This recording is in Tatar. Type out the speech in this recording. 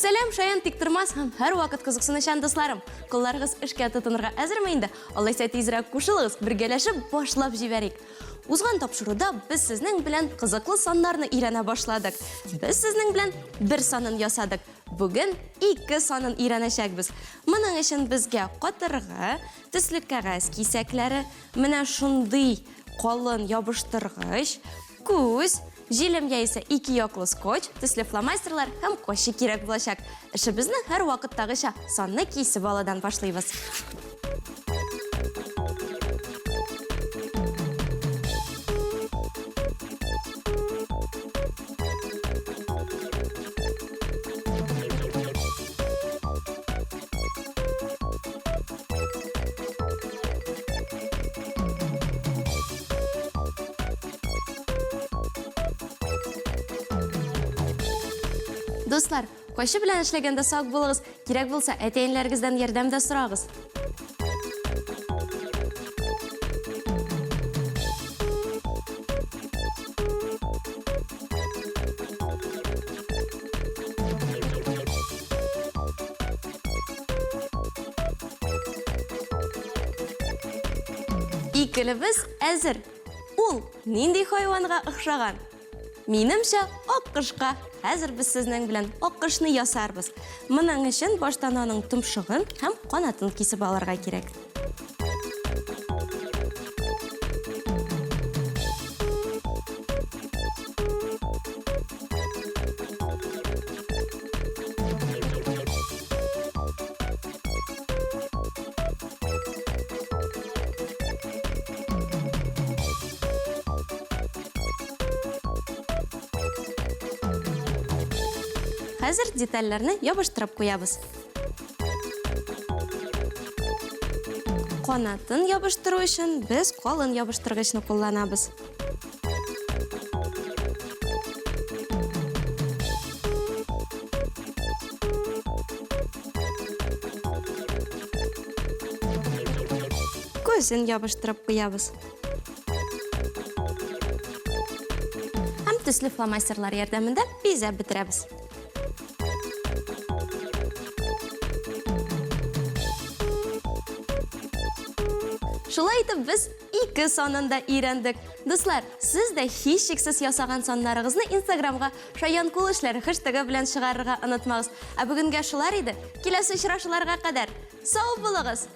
Сәлам, шаян тиктормас һәм һәрвакыт кызыксынучан дусларым! Кулларыгыз эшкә тотынырга әзерме инде? Алайса тизрәк кушылыгыз, бергәләшеп башлап җибәрик. Узган тапшыруда без сезнең белән кызыклы саннарны өйрәнә башладык. Без сезнең белән бер санын ясадык. Бүген ике санын өйрәнәчәкбез. Моның өчен безгә катыргы, төсле кәгазь кисәкләре, менә шундый калын ябыштыргыч, күз, җилем яисә ике яклы скотч, төсле фломастерлар һәм кочы кирәк булачак. Эшебезне һәрвакыттагыча санны кисеп алудан башлыйбыз. Дуслар, кайчы белән эшләгәндә сак булыгыз, кирәк булса, әти-әниләрегездән ярдәм дә сорагыз. Икелебез әзер. Ул нинди хайванга охшаган? Минемчә, аккошка. Хәзер без сезнең белән аккошны ясарбыз. Моның өчен баштан аның томшыгын һәм канатын кисеп алырга кирәк. Хәзер детальләрне ябыштырып куябыз. Канатын ябыштыру өчен без калын ябыштыргычны кулланабыз. Күзен ябыштырып куябыз. Һәм төсле фломастерлар ярдәмендә бизәп бетерәбез. Шулай итеп без ике санын да өйрәндек. Дуслар, сез дә һичшиксез ясаган саннарыгызны Инстаграмга Шаян кул эшләре хэштегы белән чыгарырга онытмагыз. Ә бүгенгә шулар иде. Киләсе очрашуларга кадәр сау булыгыз!